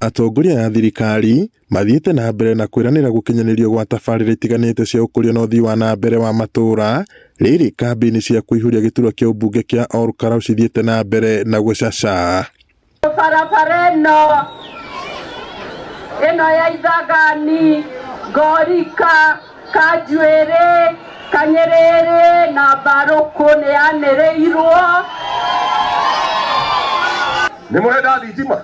Atongoria a thirikari mathiĩte na mbere na kwĩranĩra gũkinyanĩrio gwa tabarĩra itiganĩte cia ũkũria na ũthii wa na mbere wa matũũra, rĩrĩ kambĩini cia kũihũria gĩturwa kĩa ũmbunge kĩa Ol Kalou cithiĩte na mbere na gũcaca. Barabara ĩno ĩno ya Ithangani, Ngorika, Kanjuĩrĩ, Kanyĩrĩrĩ na Mbarũkũ nĩ yanĩrĩirwo. Nĩ mũrenda thitima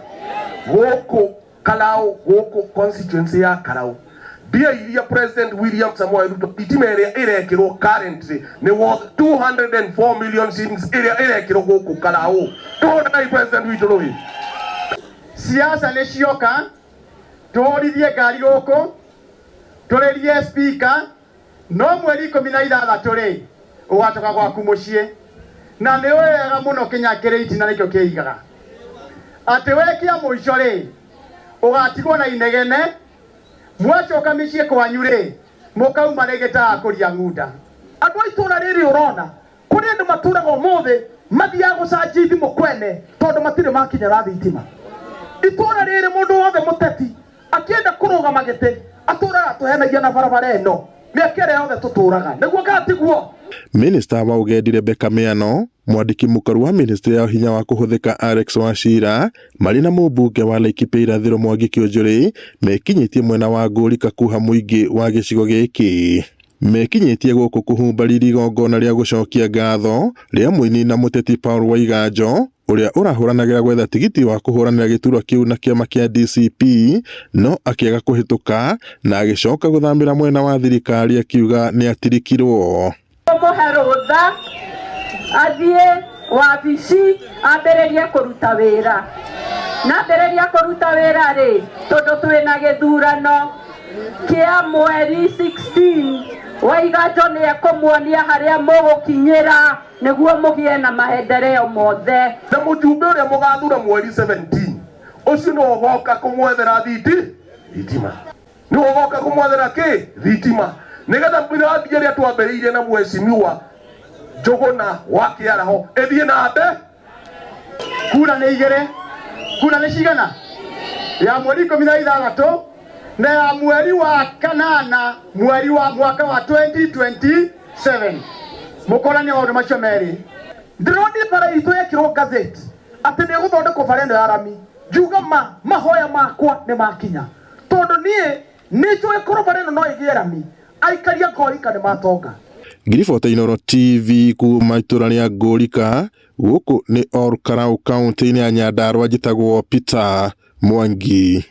gũkũ Karau, gũkũ constituency ya Karau? Mbia iria President William Samoei Ruto, thitima ĩrĩa ĩrekĩrwo currently nĩ worth 204 million shillings ĩrĩa ĩrekĩrwo gũkũ Karau. Tũhũrei President witũ rũhĩ. Siasa nĩ cioka, tũhũrithie ngari gũkũ, tũrĩrie speaker, no mweri 16 rĩ, ũgacoka gwaku mũciĩ. Na nĩ ũĩ wega mũno kĩnya kĩrĩ itina nĩkĩo kĩigaga. Atĩ wekia mũico rĩ, ũgatigwo na inegene, mwacoka mĩciĩ kwanyu rĩ, mũkauma rĩngĩ ta akũria ng'unda. Andũ a itũũra rĩrĩ ũrona, kũrĩ andũ matũraga ũmũthĩ mathiaga gũcanjia ithimũ kwene tondũ matirĩ makinyĩra thitima. Itũũra rĩrĩ mũndũ wothe mũteti akĩenda kũrũgama gĩtĩ atũraga atũhenagia na barabara ĩno mĩaka ĩrĩa yothe tũtũraga, nĩguo kana tiguo? Minista wa Ũgendi Rebecca Miano, mwandĩki mũkaru wa ministry ya hinya wa kũhũthĩka Alex Wachira marĩ na mũmbunge wa Laikipia Irathĩro Mwangi Kĩũnjũrĩ mekinyĩtie mwena wa Ngũrika kuha mũingĩ wa gĩcigo gĩkĩ. Mekinyĩtie gũkũ kũhumba riri igongona rĩa gũcokia ngatho rĩa mũini na mũteti Paul Waiganjo ũrĩa ũrahũranagĩra gwetha tigiti wa kũhũranĩra gĩturwa kĩu na kĩama kĩa DCP no akĩaga kũhĩtũka na agĩcoka gũthamĩra mwena wa thirikari akiuga nĩ atirikirwo. Mũhe rũtha athiĩ wabici ambĩrĩrie kũruta wĩra, na ambĩrĩria kũruta wĩra rĩ, tondũ twĩna gĩthurano kĩa mweri 16, Waiganjo nĩ ekũmuonia harĩa mũgũkinyĩra nĩguo mũgĩe na maendeleo mothe. Na mũjumbe ũrĩa mũgathura mweri 17 ũcio nĩwe ũgoka kũmwethera thitima, nĩwe ũgoka kũmwethera kĩ thitima, nĩgetha mĩradi ĩrĩa twambĩrĩirie na mheshimiwa Njũgũna wa Kĩaraho ĩthiĩ na mbere. Kura nĩ igĩrĩ, kura nĩ cigana? Ya mweri 16 na ya mweri wa kanana, mweri wa mwaka wa 2027. Mũkorania maũndũ macio merĩ. Ndĩronire bara itũ yekĩrwo gazeti atĩ nĩ ĩgũthondekwo bara ĩno ya rami, ngiuga ma mahoya makwa nĩ makinya, tondũ niĩ nĩ njũĩ korwo bara ĩno no ĩgĩe rami, aikaria Ngorika nĩ matonga. Ngiribota Inooro TV kuma itũra rĩa Ngorika, gũkũ nĩ Ol Kalou kaunti-inĩ ya Nyandarua, njĩtagwo Peter Mwangi.